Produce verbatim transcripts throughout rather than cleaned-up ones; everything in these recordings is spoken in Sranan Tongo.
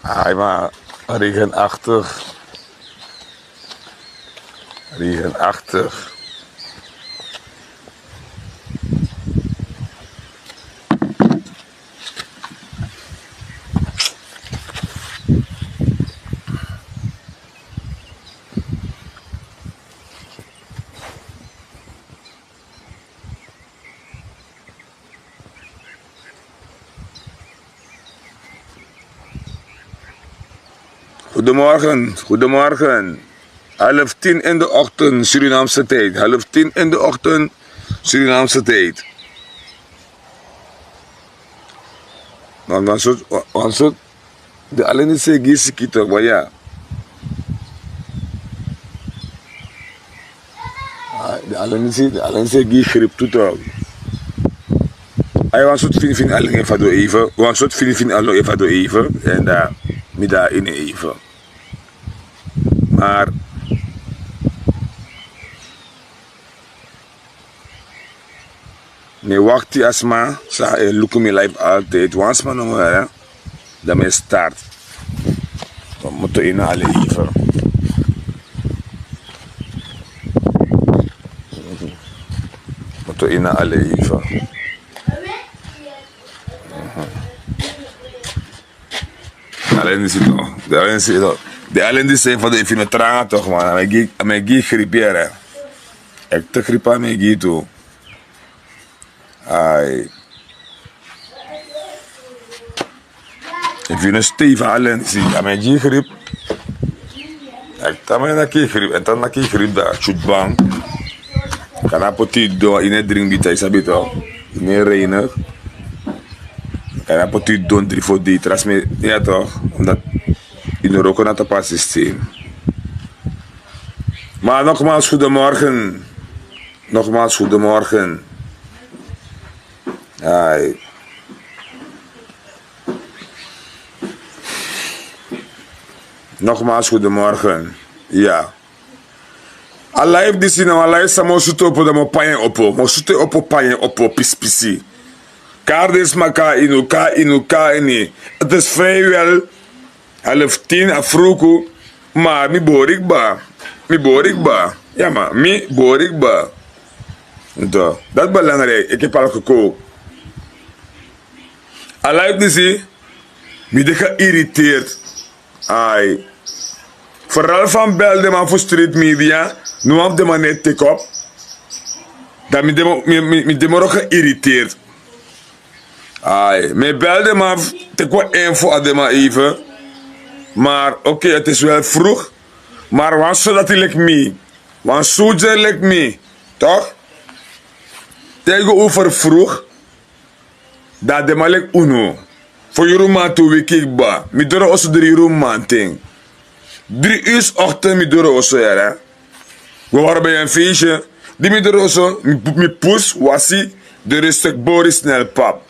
Ai, maar regenachtig. Regenachtig. Goedemorgen, goedemorgen. Half tien in de ochtend, Surinaamse tijd. Half tien in de ochtend, Surinaamse tijd. Want, want, so, want, so, de alen disi e gi siki tok, maar ya. Ah, de alen disi, de alen disi e gi grip tu tok. Ai, wan sortu finifini alen e fadon even. Wan sortu finifini alen e fadon even. En dan, mi dan ini even. Maar mi e wakti a sma san e luku mi live altijd. Wan sma nomo, hè. Dan mi e start. We moeten in alle even. We moeten in alle even. Alen disi tok. De alen disi tok. De alen disi e fadon, efu yu no tranga tok, man. A mi e gi, a mi e gi gripi, hè. Echte gripi a mi e gi tu. Ai. Efu yu no stay fu alen disi, a mi e gi gripi. Efu a man naki yu gripi, efu a man naki yu gripi, dan tyutu ban. Kan a poti yu didon, yu no e dringi bita, yu sabi tok. Yu no e reinig. Kan a poti yu didon dri fo dei, trust mi, ya tok. Omdat yu no wroko na tapu a systeem. Maar nogmaals, goedemorgen. Nogmaals, goedemorgen. Ai. Nogmaals, goedemorgen. Ya. A live disi na wan live san mi o sutu opo, dan mi o pai en opo. Mi o sutu en opo, pai en opo, pisi pisi. Kari den sma, kari unu, kari unu, kari unu. Het is vrijwel half tien a fruku, maar mi bori kba. Mi bori kba. Ya, ma mi bori kba. Dati belangrijk, eke pala koko. A live disi, mi de geïrriteerd. Ai. Vooral fa mi bel den man fu street media, no wan fu den man no e teki op. Dan mi de mo-, mi, mi, mi de moro geïrriteerd. Ai, mi e bel den man, teki wan info a den man even. Maar oké, het is wel vroeg. Maar wan soldaat leki mi, wan soldier leki mi, toch? Tegenover vroeg, dan den man leki unu. Fo yuru mamanten weki kba. Mi doro oso dri yuru mamanten. Drie uur 's ochtends mi doro oso, yere. We waren bij een feestje. Di mi doro oso, mi, mi pus, wasi, de rustig bori snel pap.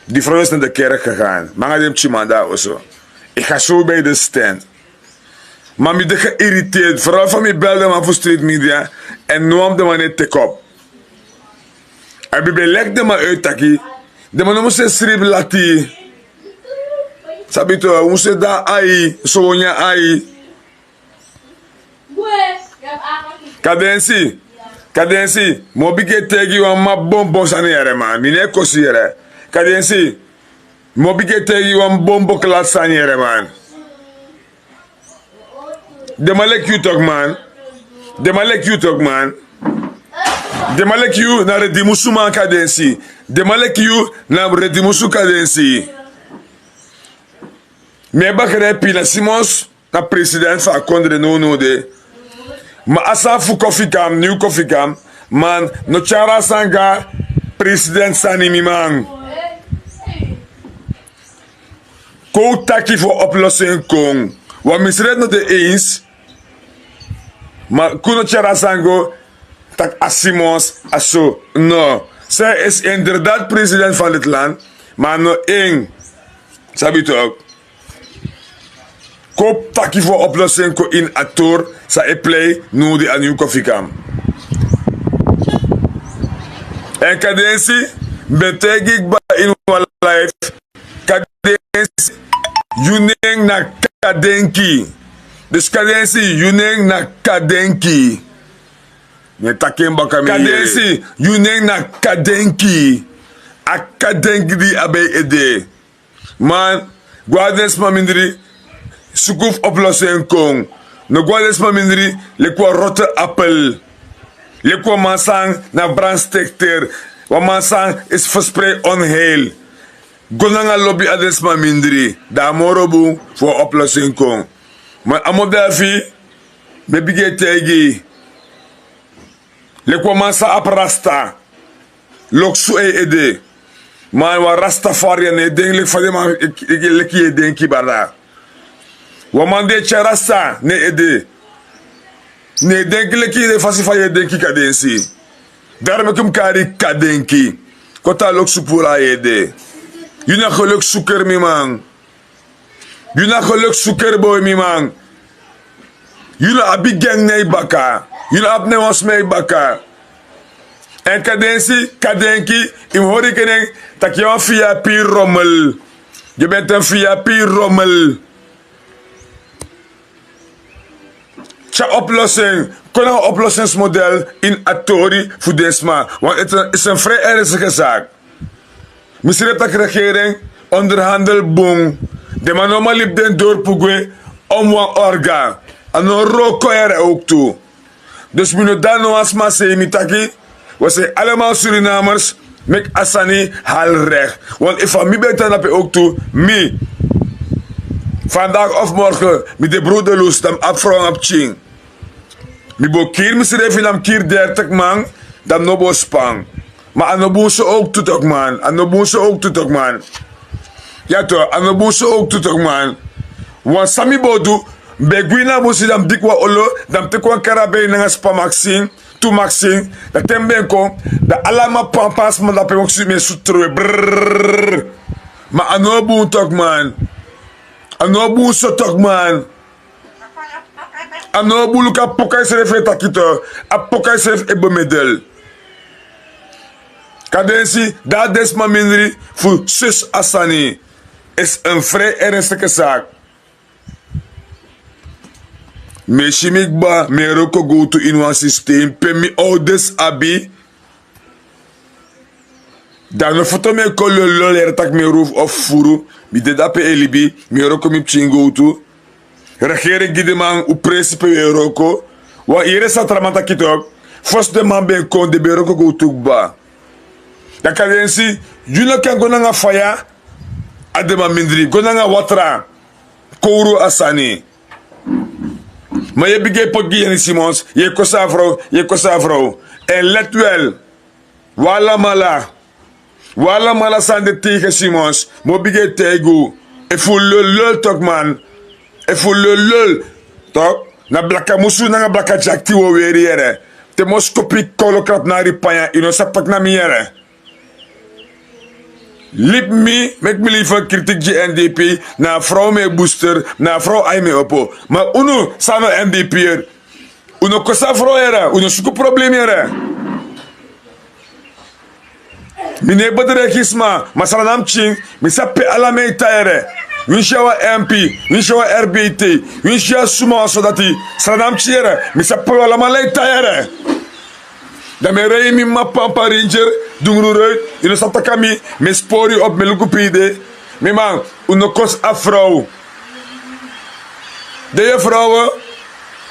Die vrouw is naar de kerk gegaan. Manga di mi tyman dati oso. Ik ga zo bij de stand. Maar mi de geïrriteerd. Vooral fa mi bel den man fu street media. En no wan fu den man no e teki op. A ben leki den man uit taki. Den man no mus e sribi lati. Sabi tok, un mus e de na ai, so un nyan ai. Kadensi, kadensi, mi o bigin e taigi wan mama bonbon sani, yere man. Mi no e kosi, yere. Kadensi, mi o bigin e taigi wan bombo klati sani, yere man. Den man leki yu tok, man. Den man leki yu tok, man. Den man leki yu na redimusu man, Kadensi. Den man leki yu na redimusu, Kadensi. Mi e begrijp yu, na Simons na president fu a kondre nownow de. Ma a sani fu Kofi Gam, Nieuw Kofi Gam, man, no tyari a sani go na president sani, mi man. Kon un taki fu oplossing kon. Wan misreed no de eens. Ma kon no tyari a sani go taki a Simons a so. No. Zij is inderdaad president van dit land, maar no één. Sabi tok. Kopu taki fu a oplosin kon ini a tori san e plei nodi a nyun kon fika. Èn kadensi, mi ben taigi kba ini wan life. Kadensi, yu nen na kadenki. Dus kadensi, yu nen na kadenki. Mi e taki en baka, mi yere. Kadensi, yu nen na kadenki. A kadenki di abi a yu ede. Man, go na den sma mindri, suku fu oplosi en kon. No go na den sma mindri leki wan rotte appel. Leki wan man san na brandstikter. Wan man san e versprei onheil. Go nanga lobi na den sma mindri, dan a moro bun fu wan oplosi en kon. Ma a model fu yu, mi e bigin e taigi yu. Leki wan man san abi rasta. Loksu na yu ede. Ma wan rastafarian no e denki leki fa den man, leki yu e denki, brada. Wan man di e tyari rasta na en ede no e denki leki den fasi fa yu e denki, kadensi. Daro meki mi kari kadenki. Koti a loksu puru na yu ede. Yu na gelukzoeker, mi man. Yu na gelukzoeker, boi, mi man. Yu no abi gang na yu baka. Yu no abi nen wan sma na yu baka. Èn kadensi, kadenki, yu mus hori enke den taki yu na wan V I P rommel. Yu ben de wan V I P rommel. Tyari oplossing, kon nanga oplossingsmodel ini a tori fu den sma. Want het is een vrij ernstige zaak. Mi srefi taki regering onderhandel bun. Den man no man libi den dorpu gwe om wan orga. A no wroko yere ook tu. Dus mi no de na no wan sma sei mi taki, we zijn allemaal Surinamers, meki a sani hali recht. Want efu a mi ben tan dape ook tu, mi, vandaag of morgen, mi de broederloos, dan mi abi frow, mi abi pikin. Mi bo kiri misrefi, dan mi kiri dertig man, dan mi no bo span. Ma a no bun so ook tu tok, man. A no bun so ook tu tok, man. Ya tok, a no bun so ook tu tok, man. Want san mi bo du, mi ben gwe na busi, dan mi diki wan olo, dan mi teki wan karabei nanga span maxin, tu maxin, dan te mi ben kon, dan ala mi pampa sma dape, mi e sutu trowe, brrrr. Ma a no bun tok, man. A no bun so tok, man. A no bun. Luku a poka yusrefi e taki tok. A poka yusrefi e bemidel. Kadensi, dan den sma mindri fu susu a sani. Is een vrij ernstige zaak. Mi e si mi kba, mi e wroko gowtu ini wan systeem pe mi ouders abi. Dan no foto mi e kon lololo yere taki mi e roof of furu. Mi de dape e libi, mi e wroko, mi pikin gowtu. Regering gi den man un presi pe wi e wroko. Wan yere san tra man taki tok. Fosi den man ben kon, den ben e wroko gowtu kba. Dan kadensi, yu no kan go nanga faya a den man mindri, go nanga watra. Kowru a sani. Ma yu e bigin e poti gi Yeni Simons, yu e kosi a frow, yu e kosi a frow. Èn let wel, wi alamala, wi alamala san de tegen Simons, mi o bigin e taigi un. Efu un lololo tok, man. Efu un lololo tok, na blaka musu nanga blaka dyakti wi o weri yere. Te mi o skopu yu kolo krap na a ripanya, yu no sabi taki na mi yere. Libi mi, meki mi libi fu kritiek gi N D P, na a frow mi e booster, na a frow ai mi e opo. Ma unu san no N D P er, un no kosi a frow yere, un no suku problem yere. Mi no e bedreigi sma, ma Sranan pikin, mi sabi pe ala mi e tan yere. Winsi yu na wan M P, winsi yu na wan R B T, winsi yu na suma wan sodati, Sranan pikin yere, mi sabi pe wi alamala e tan yere. Dan mi e rei mi mama pampa Ranger, dungru roi, yu no sabi taki a mi, mi e spori yu op, mi e luku pe yu de. Mi man, un no kosi a frow. Den yufrow,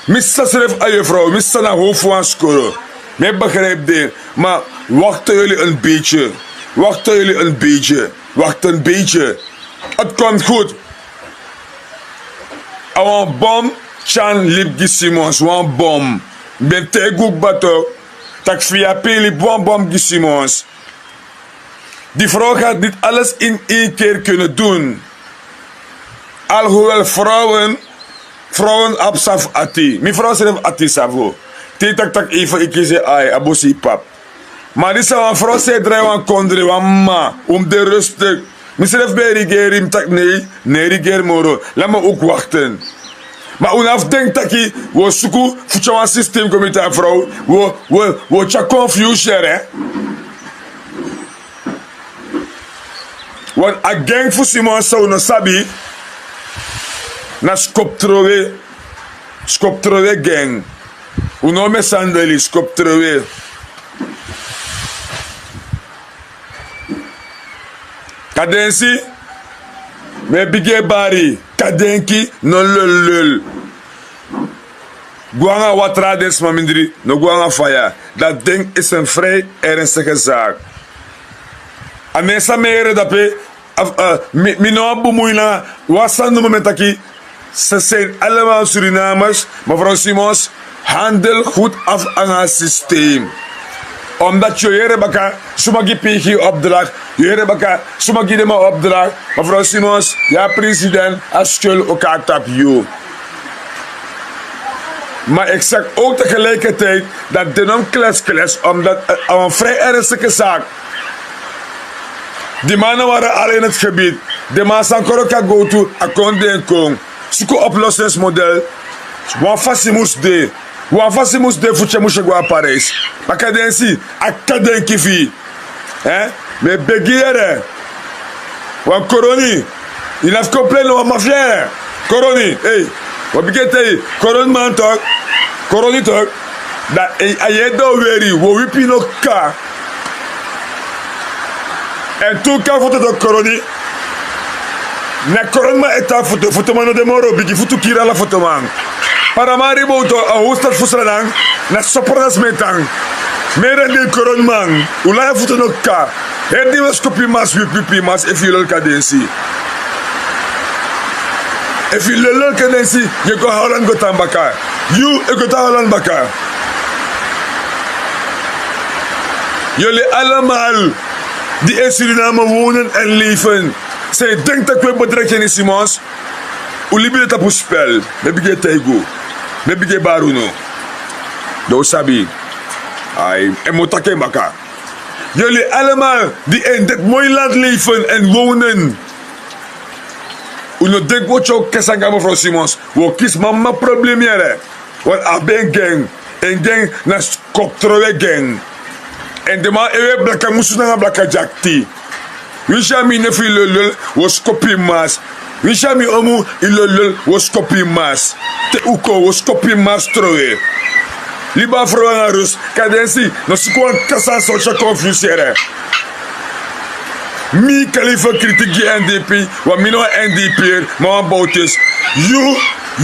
mi sisa srefi a yufrow, mi sisa na hoofd fu wan skoro. Mi e begrijp den, ma wachten jullie een beetje. Wachten jullie een beetje. Wacht een beetje. Het komt goed. A wan bom, Tyan libi gi Simons, wan bom. Mi ben taigi un kba tok, taki V I P libi wan bom gi Simons. Die vrouw gaat niet alles in één keer kunnen doen. Alhoewel vrouwen, vrouwen abi san fu ati. Mi vrouw srefi ati savo. Te yu taki taki even yu kisi, ai, a bosi pap. Ma disi na wan vrouw san e drai wan kondre, wan mama, un mus de rustig. Mi srefi ben e rigeri, mi taki nei, no e rigeri moro. Lama uku wakten. Ma un no abi fu denki taki wi o suku fu tyari wan sistem kon miti a frow. Wi o wi o wi o tyari konfyusi yere. Wan a geng fu simon san un no sabi. Na skopu trowe. Skopu trowe geng. Un no o mesandeli skopu trowe. Kadensi. Mi e bigin e bari kadenki no lolol. Go nanga watra den sma mindri no go nanga faya. Dati den isi en frei ernstige zak. A nen san mi e yere dape. Mi no abi bun mui nanga wan sani no momenti taki. Ze zijn allemaal surinamers. Mevrouw simons, handel goed af nanga systeem. Omdat yu o yere baka suma gi pigi yu opdrag. Yu o yere baka suma gi den man opdrag. Mevrouw simons, yu a president a skul o kon na tapu yu. Ma exact ouk tegelijkertijd dati den no mus kleskles omdat a wan vrij ernstige zak. Di man no wari al in heti gebied. Den man san koro kan go tu a kon den kon suku oplosingsmodel. Wan fasi mus de. Wan fasi mus de fu tyari mus e go na parijs. Baka den si a kadenki fu yu. Mi e begi yere. Wan koroni. Yu no abi fu kon plei no wan mafia yere. Koroni. Wan bigin e taigi koroniman tok. Koroni tok. Dan a yere dan o weri wi o wipi yu no kaka. Èn tu kaka foto don koroni. Na koroniman e tan foto fotoman no de moro bigi futu kiri ala fotoman. Paramari bowto a howstat fu sranan. Na sopra na smetan. Meri en den koroniman. Un lai a foto no kaka. Heri di wi e skopu yu mas wipi yu mas efu yu lolo kadensi. Efu yu lolo kadensi. Yu e go na holland go tan baka. Yu e go tan holland baka. Yuli alamal di e suriname wonen èn leifen. San yu denki tak' wi e bedreki en ini simons. Un libi de tapu spel. Mi e bigin e taigi unu. Mi e bigin e bari unu. Dan un sabi. Ai, èn mi o taki en baka. Yuli alamal di e ini deti moi landi leifen èn wonen. Un no denki un o tyari un kesi anga mefrow simons. Un o kisi mama problem yere. Wan abi en gen. En gen na skoptrowe gen. Èn den man e weri blaka musu nanga blaka dyakti. Winsi a mi nefu yu lolol. Wi o skopu yu mas. Winsi a mi omu yu lolol. Wi o skopu yu mas. Te un kon wi o skopu yu mas trowe. Libi a frow nanga rus. Kadensi. No suku wan kasa na sosya konfyusi yere. Mi kalifa kritik gi n d p. Wan mi no wan n d p eri ma wan bowtis. Yu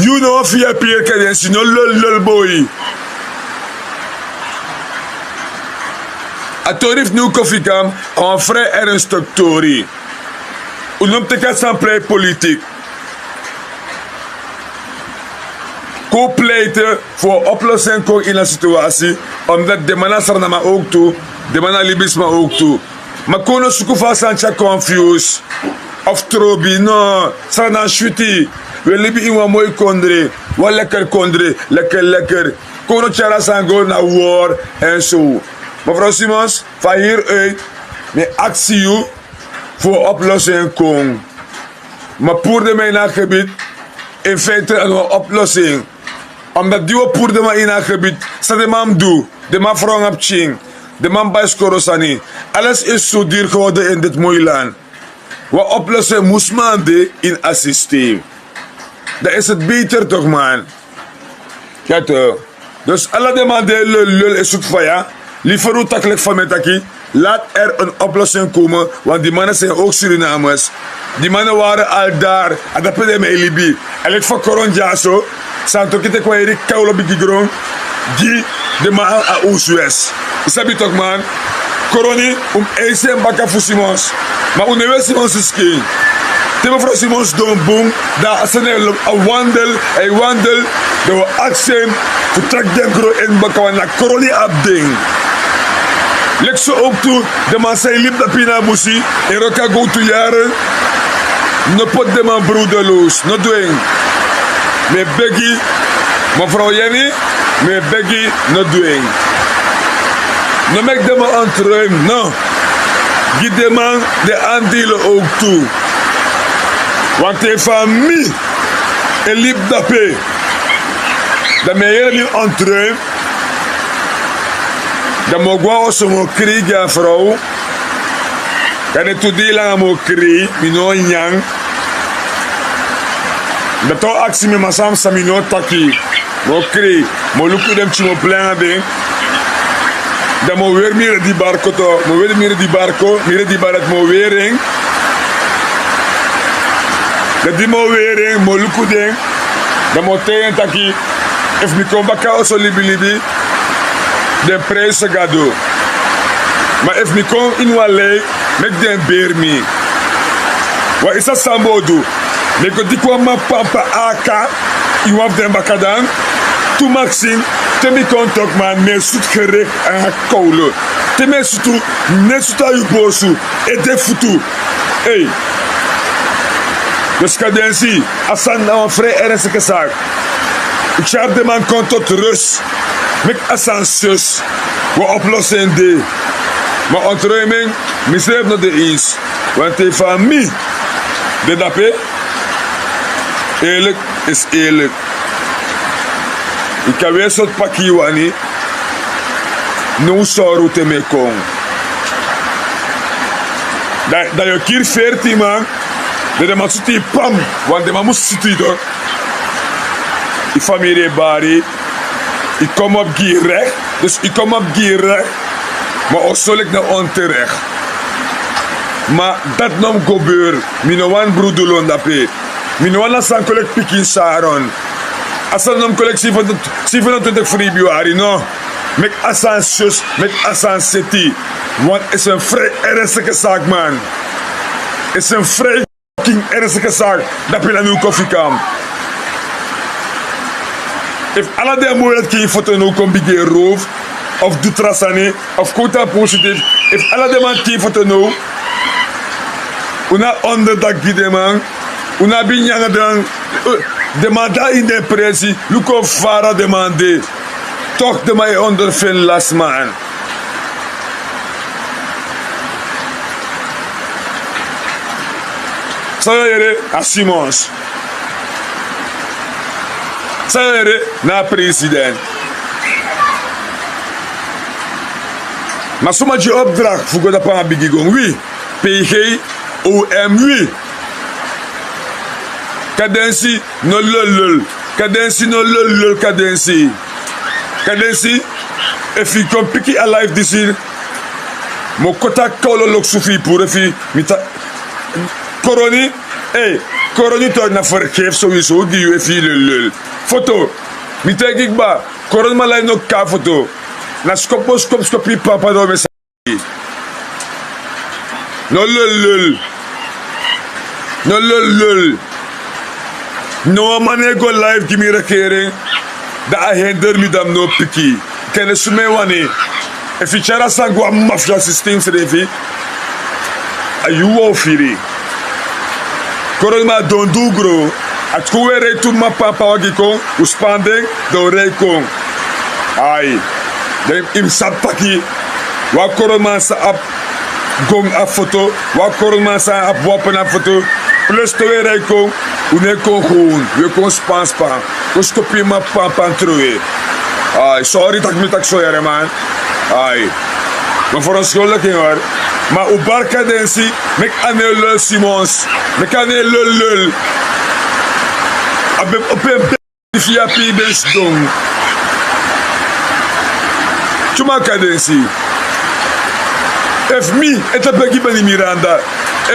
yu no wan fiya piri kadensi no lolol boi. A tori fu niw kofi kam a wan fri ernstiki tori. Un no mus teki a san plei politik. Kon un pleite fu wan oplosi en kon ini a situasi. Omdati den man na sranaman owktu. Den man na libisma owktu. Ma kon un no suku fu a sani tyari konfyusi. Of trobi no. Sranaman switi. Wi e libi ini wan moi kondre. Wan lekker kondre. Lekker lekker. Kon un no tyari a sani go na wor. Èn so mefrow simons, fu a hiri uit mi e aksi yu fu wan oplosi en kon. Ma puru den man ini a gebit. Infeite a no wan oplosi en. Omdati di wi o puru den man ini a gebit san den man mus du. Den man frow nanga pikin. Den man bai skoro sani. Ales isi su diri geworden ini diti moi landi. Wan oplosi en mus man de ini a sistem. Dan isi eti beter tok man. Ya tok. Dus ala den man di e lolol e suku faya. Libi feri un taki leki fa mi e taki. Lati eri en oplosi en komen. Wantu di man na seni owk surinames. Di man no wari al dari. A dape den mi e libi. Èn leki fa koron dyaso. Santoki teki wan heri kawlo bigi gron gi den man a usu wesi. Yu sabi toki man. Koroni un mus eisi en baka fu simons. Ma un no e weri simons skin. Te mefrow simons don bun. Dan a sani e lobi a wandel. A e wandel. Dan wi o aksi en fu traki den gron en baka wan na koroni abi den. Leki so owktu den man san e libi dape ini a busi. E roki a gowtu yaren. No poti den man brudelos no du en. Mi e begi. Mefrow yeni. Mi e begi. No du en. No meki den man antruim no. Gi den man den andilo owktu. Wanten fa mi e libi dape, dan mi e yere mi ontruim. Dan mi o go na oso, mi o krei gi a frow. Kande tu dei langa mi o krei, mi no o nyan. Dan te o aksi mi, masaa, san mi no o taki. Mi o krei, mi o luku den pikin, mi o plei nanga den. Dan mi o weri mi redi barko tu, mi o weri mi redi barko, mi redi barko, mi o weri en. Dan di mi o weri en, mi o luku den. Dan mi o taigi den taki, efu mi kon baka na oso libilibi, den prijsi Gado. Ma efu mi kon ini wan lei, meki den beri mi. Wan, i sabi san mi o du? Mi e go diki wan man pampa aka ini wan fu den bakadan. Tu maksin, te mi kon toki, ma mi e sutu gerek nanga kowlu. Te mi e sutu, mi e sutu a yu bosu, ede, futu. Ei. Dus Kadensi, a sani na wan vrij ernstige zaak. Tyari den man kon tot rust. Meki a sani sus. Wan oplossing de. Ma ontruiming, misrefi no de eens. Wanten fa mi de dape, eerlijk is eerlijk. Yu kan weri sortu paki yu wani. No un sori un te mi e kon. Dan, dan yu o kiri veertien man. Dan den man sutu yu pam. Want den man mus sutu yu toch. Yu famiri e bari. Yu kon op gi yu recht. Dus yu kon op gi yu recht. Ma oso leki na onterecht. Ma dati no mus gebeur. Mi no wani brudu lon dape. Mi no wani a sani kon leki pikin Saron. A sani no mus kon leki zevenentwintig februari, no. Meki a sani sus, meki a sani seti. Want is een vrij ernstige zaak, man. Is een vrij fucking ernstige zaak. Dape na nu kon fika. Efu ala den moi dati kini foto no kon bigin roof of du tra sani, of kota positief. Efu ala den man kini foto no, un no abi onderdak gi den man. Un no abi nyanyan. Den man de na ini den presi. Luku fa fara den man de. Toch den man e ondervind last, man. San yu o yere na Simons. San yu o yere na president. Ma suma gi opdracht fu go dape nanga bigi gon? Wi. P G O M, wi. Kadensi no lulul. Kadensi no lulul, Kadensi. Kadensi, efu yu kon piki a live disi, mi o koti a kowloloksu fu yu puru efu mi ta-, Koroni, ei, Koroni tori na vergif sowieso gi yu efu yu lulul. Foto, mi taigi kba, Koroni man live no kari foto. Na skopu, skopu, skopu yu pampa don mi sa. No lulul. No lulul. No wan man no e go live gi mi regering. Dan a hender mi, dan mi no piki. Kande suma e wani. Efu yu tyari a sani go a mafia systeem srefi, a yu wan o firi. Koroni man, don du gro. A tu kon un e rei tu man pampa wagi kon, un span den, dan un rei kon. Ai. Dan yu mus sabi taki wan Koroni man sa abi gon a foto, wan Koroni man sa abi wapen a foto. Plus te un e rei kon, un no e kon gewoon, un e kon span span. Kon skopu yu man pampa trowe. Ai, sorry taki mi taki so, yere man. Ai. Mi verontschuldiging hoor. Ma un bari Kadensi, meki a no e lul, Simons. Meki a no e lulul. A ben opo en bek fi yu, a pe yu ben sidon. Tuma Kadensi. Efu mi e tapu en gi Beni Miranda.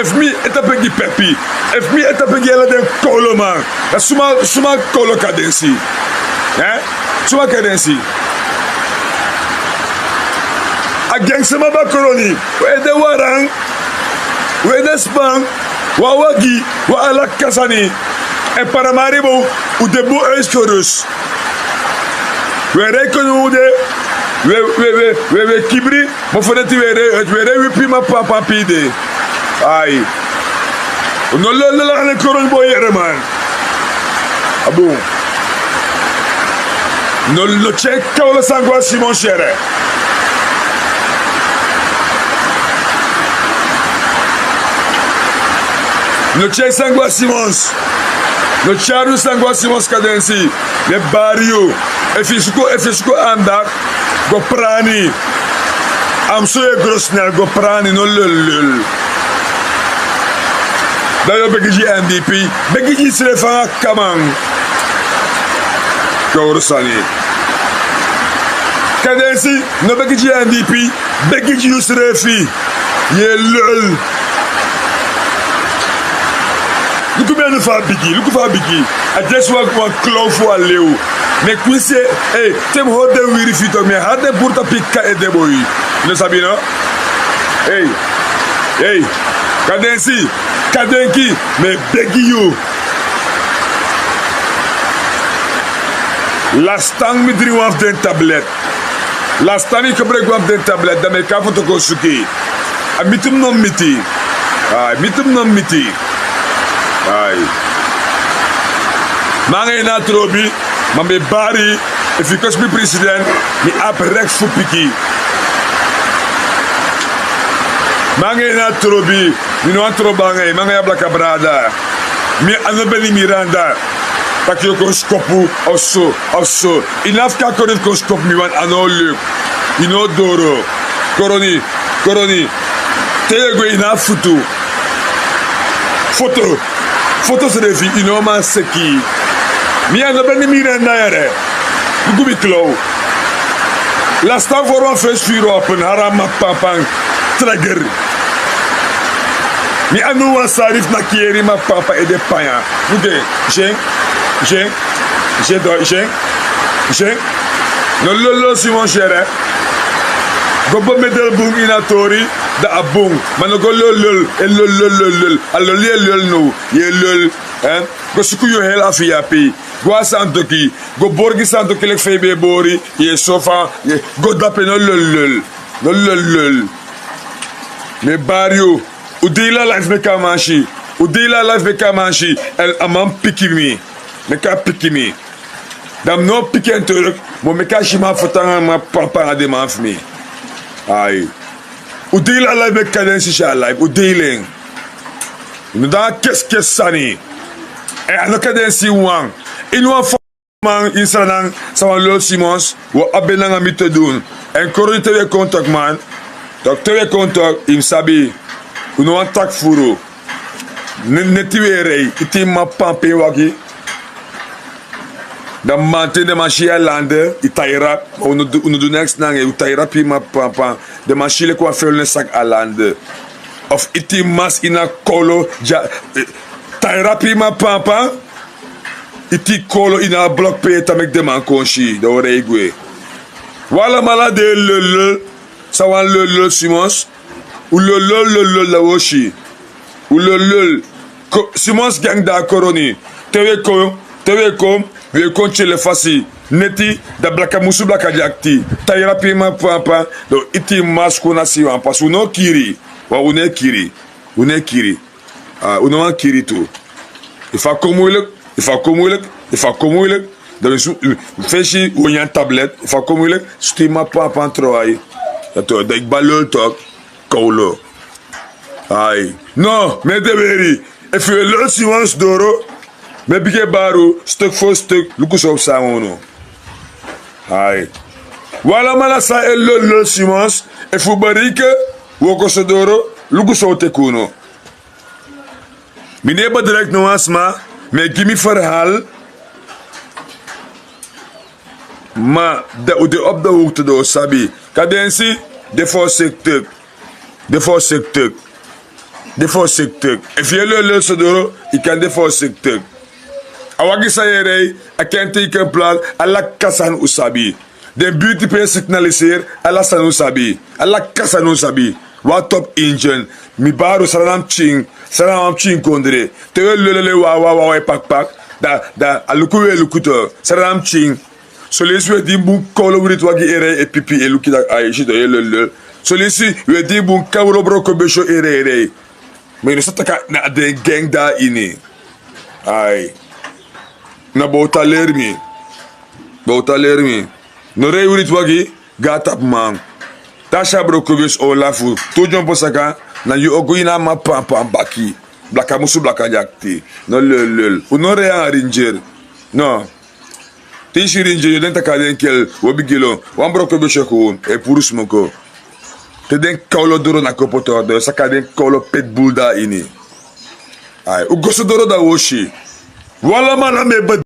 Efu mi e tapu en gi Pepi. Efu mi e tapu en gi ala den kowloman. Dan suma, suma kowlo Kadensi? Eh? Suma Kadensi? A gi en sama, baka Koroni. Un ede waran. Un ede span. Wan wagi, wan ala kasani. Èn Paramaribo, un de bun uitgerust. Un e rei kon, un de, un e, un e, un e, un e kibri. Mofo dati un e rei, un e rei wipi man pampa pe yu de. Ai. Un no lulul nanga den Koroni boi, yere man. A bun. No, no tyari kowlu sani go na Simons, yere. No tyari san go na Simons. No tyari unu san go na Simons Kadensi. Mi e bari yu. Efu yu suku, efu yu suku anda, go prani. A mus so yu e grosnel, go prani, no lululul. Dan yu o begi gi N D P. Begi gi yusrefi anga kaman. Kowru sani. Kadensi, no begi gi N D P. Begi gi yusrefi. Yu e lul. Luku mi anu fa a bigi, luku fa a bigi. A just wan, wan klow fu a lew. Mi e kwinsi, ei, te mi hori den wiri fi yu, mi e hori den puru tapu yu kaka ede, boi. Yu no sabi no? Ei, ei, Kadensi, Kadenki, mi e begi yu. Lasitan mi dringi wan fu den tablet. Lasitan mi kobroiki wan fu den tablet, dan mi e kon a foto kon suku yu. A miti mi no miti. A miti mi no miti. Ai. Mi anga yu na trobi, ma mi e bari, efu yu kosi mi president, mi abi reks fu piki. Mi anga yu na trobi, mi no wani trobi anga yu, mi anga yu a blaka brada. Mi a no Beni Miranda. Taki yu o kon skopu, of so, of so. Yu no abi fu kon a Koroni fu kon skopu mi, want a no o luk. Yu no o doro. Koroni, Koroni. Te yu e gwe yu no abi futu. Foto. Foto srefi, yu no man seki. Mi a no Beni Miranda yere. Luku mi klow. Lasitan fori wan fesi fu yu open, hari a man pampan. Treger. Mi a no wan sari fu naki yere man pampan ede panya. Luku, zen, zen, zen, zen, zen. No lululul Simons yere. Go bun, midel bun ini a tori, dan a bun. Ma no go lululul, e lululul, lululul. A lul yu e lul now, yu e lul, eh? Go suku yu hel a fu yu ape. Go a santoki, go bori gi santoki leki fa yu ben e bori, yu e sofa, yu e go dape, no lululul. No lululul. Mi e bari yu. Un dei a life meki a man si. Un dei a life meki a man si. Èn a man piki mi. Meki a piki mi. Dan mi no o piki en teruk. Ma meki a si man foto anga man pampan anga den man fu mi. Ai. Un dei a life meki Kadensi si a life. Un dei en. Un no de a keskes sani. Èn a no Kadensi wan. Ini wan man ini Sranan, san wan lululul Simons, wi o abi en nanga mi te dun. Èn Koroni, te wi e kon toki man, toki te wi e kon toki, yu mus sabi, un no wani taki furu. Ne, neti wi e rei, iti man pampan ini wagi. Dan mamanten den man si yu a lande, yu tai rapu, ma un no du, un no du neks nanga en, un tai rapu ini man pampan. Den man si yu leki wan felu nen saki a lande. Of iti masi ini a kolo, dya, eh, tai rapu ini man pampan. Iti kolo ini a blok pe yu e tan meki den man kon si, dan un o rei gwe. Un alamala de lululul, san wan lululul Simons. Un lululul, lululul, dan un o si. Un lululul. Ko-, Simons gang de a Koroni. Te wi e kon, te wi e kon, wi e kon tyele fasi. Neti, dan blaka musu blaka dyakti. Tai rapu ini man pampan, dan un iti masi kon na si wan pasi. Un no o kiri. Wan, un no e kiri. Un no e kiri. Ah, un no wani kiri tu. Efu a kon muilek, efu a kon muilek, efu a kon muilek, dan mi su-, mi fesi un nyan tablet, efu a kon muilek, sutu ini man pampan tron ai. Dati, dan yu kba lululul toki, kowlu. Ai. No, mi e de weri. Efu yu e lululul Simons doro, mi e bigin e bari un, stuk fu stuk, luku san o psa nanga unu. Ai. Un alamala san e lululul Simons, efu un bereiki, un o kon so doro, luku san o teki unu. Mi no e bedreig no wan sma, mi e gi mi verhaal. Ma dan un de op de hoogte, dan un o sabi. Kadensi, de voorzichtig. De voorzichtig. De voorzichtig. Efu yu e lululul so doro, yu kan de voorzichtig. A wagi san yu e rei, a kentekenplaat, ala kaka sani un sabi. Den buurt pe e signaliseer, ala sani un sabi. Ala kaka sani un sabi. Wan top engine. Mi bari un, Sranan pikin, Sranan pikin kondre. Te wi e lululul, wawa, wawa, e pakpak. Dan, dan, a luku wi e luku tu. Sranan pikin. Son leisi wi e dingi bun kowlu, writi wagi e rei, e pipi, e luku taki ai, si tu, yu e lululul. Son leisi wi e dingi bun kowlu, broko besyo e rei, e rei. Ma yu no sa taki na den gang de a ini. Ai. Na bowtaleri mi. Bowtaleri mi. No rei writi wagi, go na tapu man. Te a si a broko besyo o lafu. Tu dyompo saka, na yu o go ini a man pampan baki. Blaka musu blaka dyakti. No lel lel. Un no rei a rindyeri. No. Te yu si rindyeri yu o denki tak' a den kel, un o bigin lon. Wan broko besi e kon e puru smoko. Te den kowlo doro na kopo tordo yu o saka den kowlo peti bulu de na ini. Ai un go so doro dan un o si. Wi alamala mi e bedi.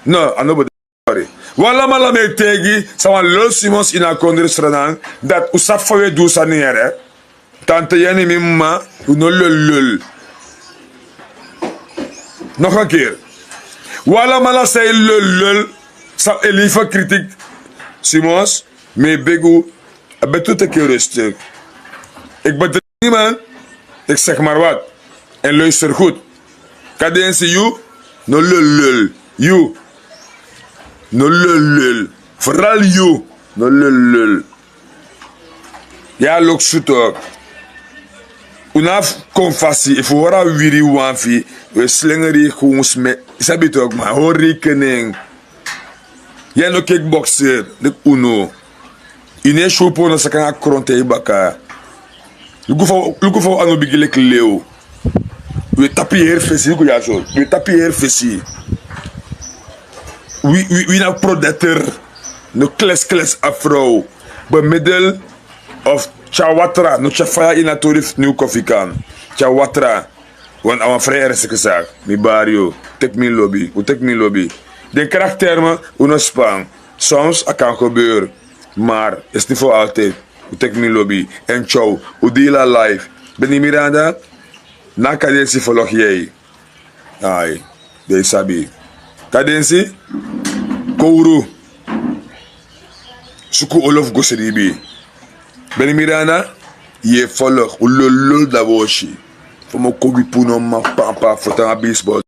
No a no bedi. Wi alamala mi e taigi san wan lel simons ini a kondre sranan. Dati un sabi fa wi e du un sani yere. Tante yeni mi mama. Un no lel lel. Noga keri. Wi alamala san e lel lel. San e libi fu kritik. Simons, mi e begi un. A beti un teki yu rustik. Eki bedrigi niman. Eki segi mari wati. Èn luister gudu. Kadensi yu no lel lel. Yu no lel lel. Feral yu no lel lel. Yu a loksu tok. Un no abi kon fasi efu un hori a wiri wan fu yu. Un e slengeri yu kon un sme. Yu sabi tok man hori rekening. Yu a no keki bokseri leki unu. Yu no e si un pori no saka nanga krontu na yu baka. Luku fa un anu bigi leki lew. Wi e tapu yu heri fesi luku ya so wi e tapu yu heri fesi. Wi na prodeter. No kleskles afrow bemidel of tyari watra no tyari faya ini a tori fu niw kofikan. Tyari watra. Wan a wan fri ernstige saki. Mi bari yu. Teki mi lobi un teki mi lobi. Den krakterme un no span. Soms a kan gebeur. Mar esi ni fo altid. Un teki mi lobi. Èn tyow. Un dila life. Beni miranda. Na kadensi fologi yei. Ai. Den sabi kadensi. Kowru. Suku olofu go sribi. Beni miranda. Yu e fologi un lolol dabosi. Fomo kobi punu ma pampa fotanga bisbol.